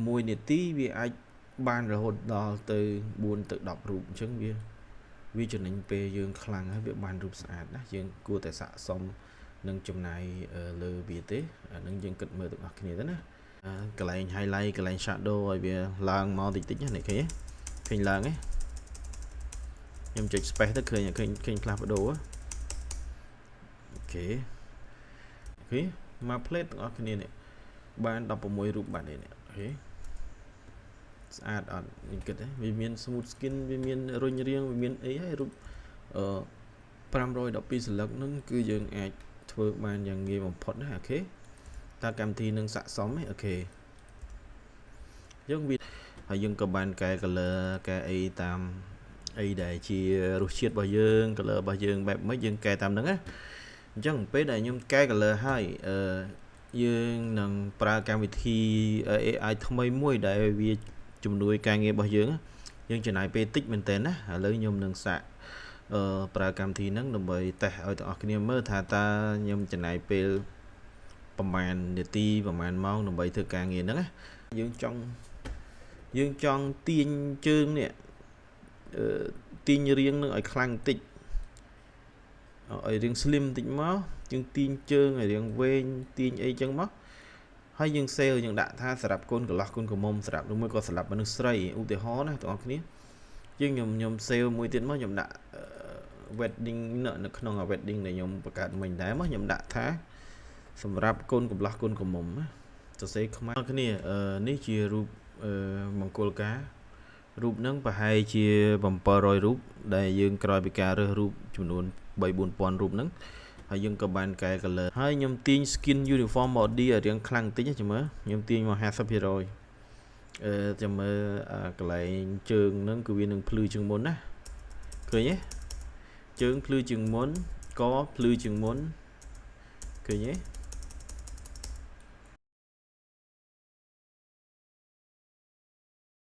1នាទីវាអាចបានរហូតដល់ទៅ4ទៅ10រូបអញ្ចឹងវាវាចំណេញពេលយើងខ្លាំងហើយវាបានរូបស្អាតណាយើងគួរតែស័ក្តិសមនឹងចំណាយលើវាទេអានឹងយើងគិតមើលទាំងអស់គ្នាទៅណាកន្លែង highlight កន្លែង shadow ឲ្យវាឡើងមកតិចតិចនេះឃើញឃើញឡើងទេខ្ញុំចុច space ទៅឃើញឃើញឃើញផ្លាស់ប្ដូរ OK OK មក plate ទាំងអស់គ្នានេះបាន16រូបបាត់នេះ OK ស្អាតអត់ខ្ញុំគិតវាមាន smooth skin វាមានរុញរាងវាមានអីហើយរូបអឺ512សន្លឹកហ្នឹងគឺយើងអាចធ្វើបានយ៉ាងងាយបំផុតណា OK តើកម្មវិធីនឹងស័ក្តិសមទេ OK យើងវាហើយយើងក៏បានកែ color កែអីតាមអីដែលជារសជាតិរបស់យើង color របស់យើងបែបម៉េចយើងកែតាមហ្នឹងណាអញ្ចឹងពេលដែលខ្ញុំកែ color ហើយអឺយើងនឹងប្រើកម្មវិធី AI ថ្មីមួយដែលវាជំនួយការងាររបស់យើងយើងចំណាយពេលតិចមែនតើណាឥឡូវខ្ញុំនឹងសាកអឺប្រើកម្មវិធីហ្នឹងដើម្បីតេស្តឲ្យទាំងអស់គ្នាមើលថាតើខ្ញុំចំណាយពេលប្រហែលនាទីប្រហែលម៉ោងដើម្បីធ្វើការងារហ្នឹងណាយើងចង់យើងចង់ទាញជើងនេះអឺទាញរាងនឹងឲ្យខ្លាំងបន្តិចឲ្យរាង slim បន្តិចមកយើងទាញជើងឲ្យរាងវែងទាញអីចឹងមកហើយយើង save យើងដាក់ថាសម្រាប់កូនកន្លោះកូនក្រមុំសម្រាប់ឬមួយក៏សម្រាប់មនុស្សស្រីឧទាហរណ៍ណាបងប្អូនគ្នាយើងខ្ញុំខ្ញុំ save មួយទៀតមកខ្ញុំដាក់ wedding នៅក្នុង wedding ដែលខ្ញុំបង្កើតមិញដែរមកខ្ញុំដាក់ថាសម្រាប់កូនកំឡោះកូនក្រមុំណាសរសេរខ្មែរគ្នានេះជារូបមង្គលការរូបហ្នឹងប្រហែលជា700រូបដែលយើងក្រោយពីការរើសរូបចំនួន3 4000រូបហ្នឹងហើយយើងក៏បានកែ color ហើយខ្ញុំទាញ skin uniform body ឲ្យរាងខ្លាំងបន្តិចចាំមើលខ្ញុំទាញមក50%អឺចាំមើលកន្លែងជើងហ្នឹងគឺវានឹងភ្លឺជាងមុនណាឃើញទេជើងភ្លឺជាងមុនកភ្លឺជាងមុនឃើញទេ